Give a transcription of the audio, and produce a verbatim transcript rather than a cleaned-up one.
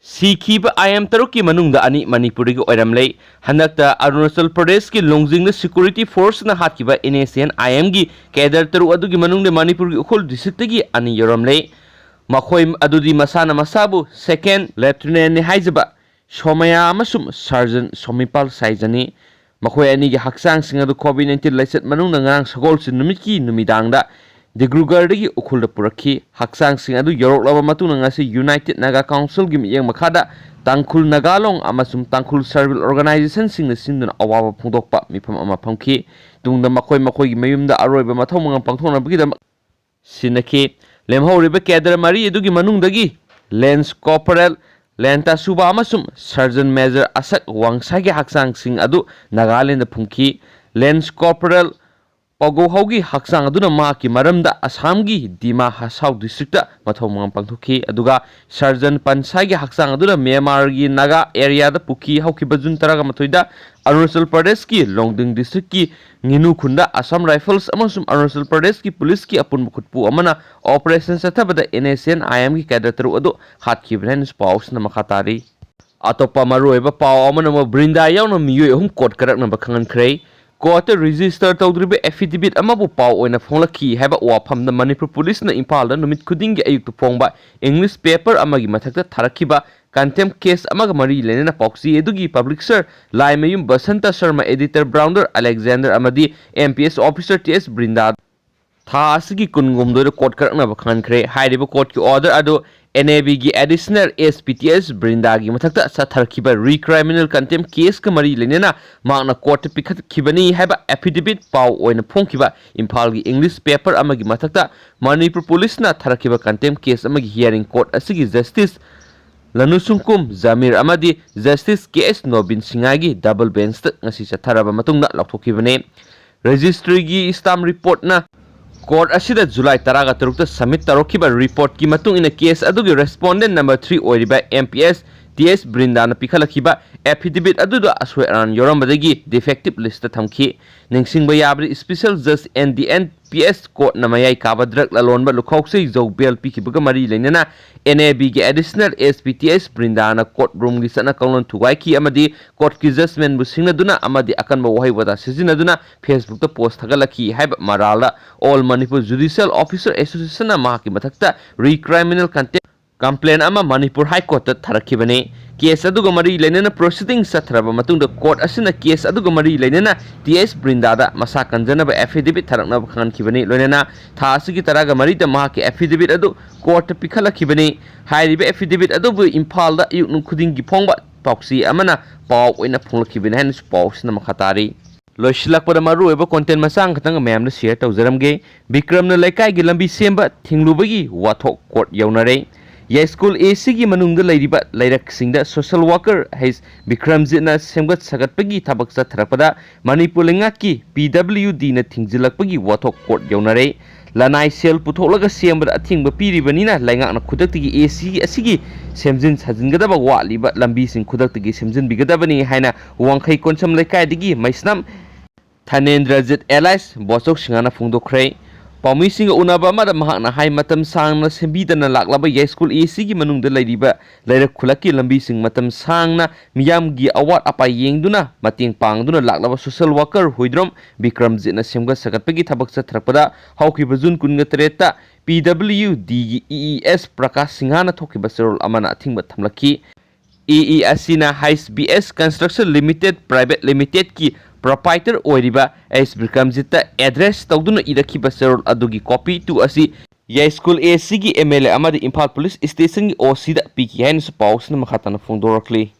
ꯁꯤꯈꯤꯕ ꯑꯥꯏ ꯑꯦꯝ ꯇꯔꯨꯛꯀꯤ ꯃꯅꯨꯡꯗ ꯑꯅꯤ ꯃꯅꯤꯄꯨꯔꯗꯒꯤ ꯑꯣꯏꯔꯝꯂꯦ꯫ ꯍꯟꯗꯛꯇ ꯑꯔꯨꯅꯥꯆꯜ ꯄ꯭ꯔꯗꯦꯁꯀꯤ ꯂꯣꯡꯖꯤꯡꯗ ꯁꯦꯀ꯭ꯌꯨꯔꯤꯇꯤ ꯐꯣꯔꯁꯅ ꯍꯥꯠꯈꯤꯕ ꯑꯦꯟ ꯑꯦꯁ ꯑꯦꯟ ꯑꯥꯏ ꯑꯦꯝꯒꯤ ꯀꯦꯗꯔ ꯇꯔꯨꯛ ꯑꯗꯨꯒꯤ ꯃꯅꯨꯡꯗ ꯃꯅꯤꯄꯨꯔꯒꯤ ꯎꯈ꯭ꯔꯨꯜ ꯗꯤꯁꯇ꯭ꯔꯤꯛꯇꯒꯤ ꯑꯅꯤ ꯌꯥꯎꯔꯝꯂꯦ꯫ ꯃꯈꯣꯏ ꯑꯗꯨꯗꯤ ꯃꯁꯥꯅ ꯃꯁꯥꯕꯨ ꯁꯦꯀꯦꯟ ꯂꯦꯐꯇꯤꯅꯦꯟꯠꯅꯤ ꯍꯥꯏꯖꯕ ꯁꯣꯃꯌꯥ ꯑꯃꯁꯨꯡ ꯁꯥꯔꯖꯟ ꯁꯣꯃꯤꯄꯥꯜ ꯁꯥꯏꯖꯅꯤ꯫ ꯃꯈꯣꯏ ꯑꯅꯤꯒꯤ ꯍꯛꯆꯥꯡꯁꯤꯡ ꯑꯗꯨ ꯀꯣꯚꯤꯗ ꯅꯥꯏꯟꯇꯤꯟ ꯂꯥꯏꯆꯠ ꯃꯅꯨꯡꯗ ꯉꯔꯥꯡ ꯁꯒꯣꯜꯁꯦꯟ ꯅꯨꯃꯤꯠꯀꯤ ꯅꯨꯃꯤꯗꯥꯡꯗ ꯗꯤꯕ꯭ꯔꯨꯒꯔꯗꯒꯤ ꯎꯈ꯭ꯔꯨꯜꯗ ꯄꯨꯔꯛꯈꯤ꯫ ꯍꯛꯆꯥꯡꯁꯤꯡ ꯑꯗꯨ ꯌꯧꯔꯛꯂꯕ ꯃꯇꯨꯡꯗ ꯉꯁꯤ ꯌꯨꯅꯥꯏꯇꯦꯗ ꯅꯥꯒꯥ ꯀꯥꯎꯟꯁꯤꯜꯒꯤ ꯃꯤꯠꯌꯦꯡ ꯃꯈꯥꯗ ꯇꯥꯡꯈꯨꯜ ꯅꯥꯒꯥ ꯂꯣꯡ ꯑꯃꯁꯨꯡ ꯇꯥꯡꯈꯨꯜ ꯁꯔꯚꯤꯜ ꯑꯣꯔꯒꯅꯥꯏꯖꯦꯁꯟꯁꯤꯡꯅ ꯁꯤꯟꯗꯨꯅ ꯑꯋꯥꯕ ꯐꯣꯡꯗꯣꯛꯄ ꯃꯤꯐꯝ ꯑꯃ ꯐꯝꯈꯤ꯫ ꯇꯨꯡꯗ ꯃꯈꯣꯏ ꯃꯈꯣꯏꯒꯤ ꯃꯌꯨꯝꯗ ꯑꯔꯣꯏꯕ ꯃꯊꯧ ꯃꯉꯝ ꯄꯥꯡꯊꯣꯛꯅꯕꯒꯤꯗꯃꯛ ꯁꯤꯟꯅꯈꯤ꯫ ꯂꯦꯝꯍꯧꯔꯤꯕ ꯀꯦꯗꯔ ꯃꯔꯤ ꯑꯗꯨꯒꯤ ꯃꯅꯨꯡꯗꯒꯤ ꯂꯦꯟꯁ ꯀꯣꯔꯄꯣꯔꯦꯜ ꯂꯦꯟꯇꯥꯁꯨꯕꯥ ꯑꯃꯁꯨꯡ ꯁꯔꯖꯟ ꯃꯦꯖꯔ ꯑꯁꯛ ꯋꯥꯡꯁꯥꯒꯤ ꯍꯛꯆꯥꯡꯁꯤꯡ ꯑꯗꯨ ꯅꯥꯒꯥꯂꯦꯟꯗ ꯐꯨꯝꯈꯤ꯫ ꯂꯦꯟꯁ ꯀꯣꯔꯄꯣꯔꯦꯜ ꯄꯒꯣꯍꯧꯒꯤ ꯍꯛꯆꯥꯡ ꯑꯗꯨꯅ ꯃꯍꯥꯛꯀꯤ ꯃꯔꯝꯗ ꯑꯁꯥꯝꯒꯤ ꯗꯤꯃꯥ ꯍꯁꯥꯎ ꯗꯤꯁꯇ꯭ꯔꯤꯛꯇ ꯃꯊꯧ ꯃꯉꯝ ꯄꯥꯡꯊꯣꯛꯈꯤ, ꯑꯗꯨꯒ ꯁꯔꯖꯟ ꯄꯟꯁꯥꯏꯒꯤ ꯍꯛꯆꯥꯡ ꯑꯗꯨꯅ ꯃ꯭ꯌꯥꯟꯃꯥꯔꯒꯤ ꯅꯥꯒꯥ ꯑꯦꯔꯤꯌꯥꯗ ꯄꯨꯈꯤ꯫ ꯍꯧꯈꯤꯕ ꯖꯨꯟ ꯇꯔꯥꯃꯥꯊꯣꯏꯗ ꯑꯔꯨꯅꯥꯆꯜ ꯄ꯭ꯔꯗꯦꯁꯀꯤ ꯂꯣꯡꯗꯤꯡ ꯗꯤꯁꯇ꯭ꯔꯤꯛꯀꯤ ꯉꯤꯅꯨ ꯈꯨꯟꯗ ꯑꯁꯥꯝ ꯔꯥꯏꯐꯜꯁ ꯑꯃꯁꯨꯡ ꯑꯔꯨꯅꯥꯆꯜ ꯄ꯭ꯔꯗꯦꯁꯀꯤ ꯄꯨꯂꯤꯁꯀꯤ ꯑꯄꯨꯟꯕ ꯈꯨꯠꯄꯨ ꯑꯃꯅ ꯑꯣꯄꯔꯦꯁꯟ ꯆꯠꯊꯕꯗ ꯑꯦꯟ ꯑꯦꯁ ꯑꯦꯟ ꯑꯥꯏ ꯑꯦꯝꯒꯤ ꯀꯦꯗꯔ ꯇꯔꯨꯛ ꯑꯗꯨ ꯍꯥꯠꯈꯤꯕꯅꯤ ꯍꯥꯏꯅꯁꯨ ꯄꯥꯎꯁꯤꯅ ꯃꯈꯥ ꯇꯥꯔꯤ꯫ ꯑꯇꯣꯞꯄ ꯃꯔꯨꯑꯣꯏꯕ ꯄꯥꯎ ꯑꯃꯅ ꯑꯃꯨꯛ ꯕ꯭ꯔꯤꯟꯗꯥ ꯌꯥꯎꯅ ꯃꯤꯑꯣꯏ ꯑꯍꯨꯝ ꯀꯣꯔꯠ ꯀꯔꯛꯅꯕ ꯈꯪꯍꯟꯈ꯭ꯔꯦ꯫ ꯀꯣꯔꯠꯇ ꯔꯦꯖꯤꯁꯇꯔ ꯇꯧꯗ꯭ꯔꯤꯕ ꯑꯦꯐꯤꯗꯦꯕꯤꯠ ꯑꯃꯕꯨ ꯄꯥꯎ ꯑꯣꯏꯅ ꯐꯣꯡꯂꯛꯈꯤ ꯍꯥꯏꯕ ꯋꯥꯐꯝꯗ ꯃꯅꯤꯄꯨꯔ ꯄꯨꯂꯤꯁꯅ ꯏꯝꯐꯥꯜꯗ ꯅꯨꯃꯤꯠ ꯈꯨꯗꯤꯡꯒꯤ ꯑꯌꯨꯛꯇ ꯐꯣꯡꯕ ꯏꯪꯂꯤꯁ ꯄꯦꯄꯔ ꯑꯃꯒꯤ ꯃꯊꯛꯇ ꯊꯥꯔꯛꯈꯤꯕ ꯀꯟꯇꯦꯝ ꯀꯦꯁ ꯑꯃꯒ ꯃꯔꯤ ꯂꯩꯅꯅ ꯄꯥꯎꯆꯦ ꯑꯗꯨꯒꯤ ꯄꯕ꯭ꯂꯤꯁꯔ ꯂꯥꯏꯃꯌꯨꯝ ꯕꯁꯟꯇ ꯁꯔꯃ, ꯑꯦꯗꯤꯇꯔ ꯕ꯭ꯔꯥꯎꯟꯗꯔ ꯑꯂꯦꯛꯖꯦꯟꯗꯔ ꯑꯃꯗꯤ M P S officer T S Brinda ꯊꯥ ꯑꯁꯤꯒꯤ ꯀꯨꯟꯍꯨꯝꯗꯣꯏꯗ ꯀꯣꯔꯠ ꯀꯔꯛꯅꯕ ꯈꯪꯍꯟꯈ꯭ꯔꯦ꯫ ꯍꯥꯏꯔꯤꯕ ꯀꯣꯔꯠꯀꯤ ꯑꯣꯔꯗꯔ ꯑꯗꯨ ꯑꯦꯟ ꯑꯦ ꯕꯤꯒꯤ additional S P T S ꯕ꯭ꯔꯤꯟꯗꯥꯒꯤ ꯃꯊꯛꯇ ꯆꯠꯊꯔꯛꯈꯤꯕ ꯔꯤ ꯀ꯭ꯔꯤꯃꯤꯅꯦꯜ ꯀꯟꯇꯦꯝ ꯀꯦꯁꯀ ꯃꯔꯤ ꯂꯩꯅꯅ ꯃꯍꯥꯛꯅ ꯀꯣꯔꯠꯇ ꯄꯤꯈꯠꯈꯤꯕꯅꯤ ꯍꯥꯏꯕ ꯑꯦꯐꯤꯗꯦꯕꯤꯠ ꯄꯥꯎ ꯑꯣꯏꯅ ꯐꯣꯡꯈꯤꯕ ꯏꯝꯐꯥꯜꯒꯤ ꯏꯪꯂꯤꯁ ꯄꯦꯄꯔ ꯑꯃꯒꯤ ꯃꯊꯛꯇ ꯃꯅꯤꯄꯨꯔ ꯄꯨꯂꯤꯁꯅ ꯊꯥꯔꯛꯈꯤꯕ ꯀꯟꯇꯦꯝ ꯀꯦꯁ ꯑꯃꯒꯤ ꯍꯤꯌꯥꯔꯤꯡ ꯀꯣꯔꯠ ꯑꯁꯤꯒꯤ ꯖꯁꯇꯤꯁ ꯂꯅꯨꯁꯨꯡꯀꯨꯝ ꯖꯃꯤꯔ ꯑꯃꯗꯤ ꯖꯁꯇꯤꯁ ꯀꯦ ꯑꯦꯁ ꯅꯣꯕꯤꯟ ꯁꯤꯡꯍꯒꯤ ꯗꯕꯜ ꯕꯦꯟꯁꯇ ꯉꯁꯤ ꯆꯠꯊꯔꯕ ꯃꯇꯨꯡꯗ ꯂꯥꯎꯊꯣꯛꯈꯤꯕꯅꯤ꯫ ꯔꯦꯖꯤꯁꯇ꯭ꯔꯤꯒꯤ ꯁ꯭ꯇꯥꯝ ꯔꯤꯄꯣꯔꯠꯅ ꯀꯣꯔꯠ ꯑꯁꯤꯗ ꯖꯨꯂꯥꯏ ꯇꯔꯥꯒ ꯇꯔꯨꯛꯇ ꯁꯕꯃꯤꯠ ꯇꯧꯔꯛꯈꯤꯕ ꯔꯤꯄꯣꯔꯠꯀꯤ ꯃꯇꯨꯡ ꯏꯟꯅ ꯀꯦꯁ ꯑꯗꯨꯒꯤ ꯔꯦꯁꯄꯣꯟꯗꯦꯟ ꯅꯝꯕꯔ ꯊ꯭ꯔꯤ ꯑꯣꯏꯔꯤꯕ ꯑꯦꯝ ꯄꯤ ꯑꯦꯁ ꯇꯤ ꯑꯦꯁ ꯕ꯭ꯔꯤꯟꯗꯥꯅ ꯄꯤꯈꯠꯂꯛꯈꯤꯕ affidavit ꯑꯗꯨꯗ ꯑꯁꯣꯏ ꯑꯔꯥꯟ ꯌꯥꯎꯔꯝꯕꯗꯒꯤ defective list ꯊꯝꯈꯤ꯫ ꯅꯤꯡꯁꯤꯡꯕ ꯌꯥꯕꯗꯤ, special judge and the N P S courtꯅ ꯃꯌꯥꯏ ꯀꯥꯕ drug ꯂꯂꯣꯟꯕ ꯂꯨꯈꯥꯎꯁꯩ ꯖꯧ bail ꯄꯤꯈꯤꯕꯒ ꯃꯔꯤ ꯂꯩꯅꯅ N A Bꯒꯤ additional S P T S ꯕ꯭ꯔꯤꯟꯗꯥꯅ court roomꯒꯤ ꯆꯠꯅ ꯀꯥꯡꯂꯣꯟ ꯊꯨꯒꯥꯏꯈꯤ ꯑꯃꯗꯤ courtꯀꯤ judgmentꯕꯨ ꯁꯤꯡꯅꯗꯨꯅ ꯑꯃꯗꯤ ꯑꯀꯟꯕ ꯋꯥꯍꯩ ꯋꯥꯇꯥ ꯁꯤꯖꯤꯟꯅꯗꯨꯅ Facebookꯇ post ꯊꯥꯒꯠꯂꯛꯈꯤ ꯍꯥꯏꯕ ꯃꯔꯥꯜꯗ All Manipur Judicial Officer Associationꯅ ꯃꯍꯥꯛꯀꯤ ꯃꯊꯛꯇ recriminal contempt complaint ꯑꯃ Manipur High Courtꯇ ꯊꯥꯔꯛꯈꯤꯕꯅꯤ꯫ Case ꯑꯗꯨꯒ ꯃꯔꯤ ꯂꯩꯅꯅ proceedings ꯆꯠꯊꯔꯕ ꯃꯇꯨꯡꯗ court ꯑꯁꯤꯅ case ꯑꯗꯨꯒ ꯃꯔꯤ ꯂꯩꯅꯅ ꯇꯤ ꯑꯦꯁ ꯕ꯭ꯔꯤꯟꯗꯥꯗ ꯃꯁꯥ ꯀꯟꯖꯅꯕ affidavit ꯊꯥꯔꯛꯅꯕ ꯈꯪꯍꯟꯈꯤꯕꯅꯤ꯫ ꯂꯣꯏꯅꯅ ꯊꯥ ꯑꯁꯤꯒꯤ ꯇꯔꯥꯒ ꯃꯔꯤꯗ ꯃꯍꯥꯛꯀꯤ affidavit ꯑꯗꯨ courtꯇ ꯄꯤꯈꯠꯂꯛꯈꯤꯕꯅꯤ꯫ ꯍꯥꯏꯔꯤꯕ affidavit ꯑꯗꯨꯕꯨ ꯏꯝꯐꯥꯜꯗ ꯑꯌꯨꯛ ꯅꯨꯡ ꯈꯨꯗꯤꯡꯒꯤ ꯐꯣꯡꯕ ꯄꯥꯎꯆꯦ ꯑꯃꯅ ꯄꯥꯎ ꯑꯣꯏꯅ ꯐꯣꯡꯂꯛꯈꯤꯕꯅꯤ ꯍꯥꯏꯅꯁꯨ ꯄꯥꯎꯁꯤꯅ ꯃꯈꯥ ꯇꯥꯔꯤ꯫ ꯂꯣꯏꯁꯤꯜꯂꯛꯄꯗ ꯃꯔꯨꯑꯣꯏꯕ content ꯃꯆꯥ ꯑꯃꯈꯛꯇꯪ ꯃꯌꯥꯝꯗ share ꯇꯧꯖꯔꯝꯒꯦ꯫ ꯕꯤꯀ꯭ꯔꯝꯅ ꯂꯩꯀꯥꯏꯒꯤ ꯂꯝꯕꯤ ꯁꯦꯝꯕ ꯊꯤꯡꯂꯨꯕꯒꯤ ꯋꯥꯊꯣꯛ court ꯌꯧꯅꯔꯦ꯫ ꯌꯥꯏꯁ꯭ꯀꯨꯜ A Cꯒꯤ ꯃꯅꯨꯡꯗ ꯂꯩꯔꯤꯕ ꯂꯩꯔꯛꯁꯤꯡꯗ social worker ꯍꯩꯁ ꯕꯤꯀ꯭ꯔꯝꯖꯤꯠꯅ ꯁꯦꯝꯒꯠ ꯁꯥꯒꯠꯄꯒꯤ ꯊꯕꯛ ꯆꯠꯊꯔꯛꯄꯗ ꯃꯅꯤꯄꯨꯔ ꯂꯩꯉꯥꯛꯀꯤ P W Dꯅ ꯊꯤꯡꯖꯤꯜꯂꯛꯄꯒꯤ ꯋꯥꯊꯣꯛ court ꯌꯧꯅꯔꯦ꯫ ꯂꯅꯥꯏ ꯁꯦꯜ ꯄꯨꯊꯣꯛꯂꯒ ꯁꯦꯝꯕꯗ ꯑꯊꯤꯡꯕ ꯄꯤꯔꯤꯕꯅꯤꯅ ꯂꯩꯉꯥꯛꯅ ꯈꯨꯗꯛꯇꯒꯤ A C ꯑꯁꯤꯒꯤ ꯁꯦꯝꯖꯤꯟ ꯁꯥꯖꯤꯟꯒꯗꯕ ꯋꯥꯠꯂꯤꯕ ꯂꯝꯕꯤꯁꯤꯡ ꯈꯨꯗꯛꯇꯒꯤ ꯁꯦꯝꯖꯤꯟꯕꯤꯒꯗꯕꯅꯤ ꯍꯥꯏꯅ ꯋꯥꯡꯈꯩ ꯀꯣꯟꯁꯝ ꯂꯩꯀꯥꯏꯗꯒꯤ ꯃꯩꯁꯅꯥꯝ ꯊꯅꯦꯟꯗ꯭ꯔꯖꯤꯠ alias ꯕꯣꯆꯧ ꯁꯤꯡꯍꯅ ꯐꯣꯡꯗꯣꯛꯈ꯭ꯔꯦ꯫ ꯄꯥꯎꯃꯤꯁꯤꯡꯒ ꯎꯅꯕ ꯑꯃꯗ ꯃꯍꯥꯛꯅ ꯍꯥꯏ, ꯃꯇꯝ ꯁꯥꯡꯅ ꯁꯦꯝꯕꯤꯗꯅ ꯂꯥꯛꯂꯕ ꯌꯥꯏꯁ꯭ꯀꯨꯜ A Cꯒꯤ ꯃꯅꯨꯡꯗ ꯂꯩꯔꯤꯕ ꯂꯩꯔꯛ ꯈꯨꯜꯂꯛꯀꯤ ꯂꯝꯕꯤꯁꯤꯡ ꯃꯇꯝ ꯁꯥꯡꯅ ꯃꯤꯌꯥꯝꯒꯤ ꯑꯋꯥꯠ ꯑꯄꯥ ꯌꯦꯡꯗꯨꯅ ꯃꯇꯦꯡ ꯄꯥꯡꯗꯨꯅ ꯂꯥꯛꯂꯕ social worker ꯍꯨꯏꯗ꯭ꯔꯣꯝ ꯕꯤꯀ꯭ꯔꯝꯖꯤꯠꯅ ꯁꯦꯝꯒꯠ ꯁꯥꯒꯠꯄꯒꯤ ꯊꯕꯛ ꯆꯠꯊꯔꯛꯄꯗ ꯍꯧꯈꯤꯕ June ꯀꯨꯟꯒ ꯇꯔꯦꯠꯇ P W Dꯒꯤ E E S Prakash ꯁꯤꯡꯍꯅ ꯊꯣꯛꯈꯤꯕ ꯆꯦꯔꯣꯜ ꯑꯃꯅ ꯑꯊꯤꯡꯕ ꯊꯝꯂꯛꯈꯤ꯫ E E ꯑꯁꯤꯅ H B S Construction Limited Private Limitedꯀꯤ proprietor ꯑꯣꯏꯔꯤꯕ ꯑꯦꯁ ꯕꯤꯀ꯭ꯔꯝꯖꯤꯠꯇ address ꯇꯧꯗꯨꯅ ꯏꯔꯛꯈꯤꯕ ꯆꯦꯔꯣꯜ ꯑꯗꯨꯒꯤ copy two ꯑꯁꯤ ꯌꯥꯏꯁ꯭ꯀꯨꯜ A Cꯒꯤ M L A ꯑꯃꯗꯤ ꯏꯝꯐꯥꯜ Police Stationꯒꯤ O Cꯗ ꯄꯤꯈꯤ ꯍꯥꯏꯅꯁꯨ ꯄꯥꯎꯁꯤꯅ ꯃꯈꯥ ꯇꯥꯅ ꯐꯣꯡꯗꯣꯔꯛꯂꯤ꯫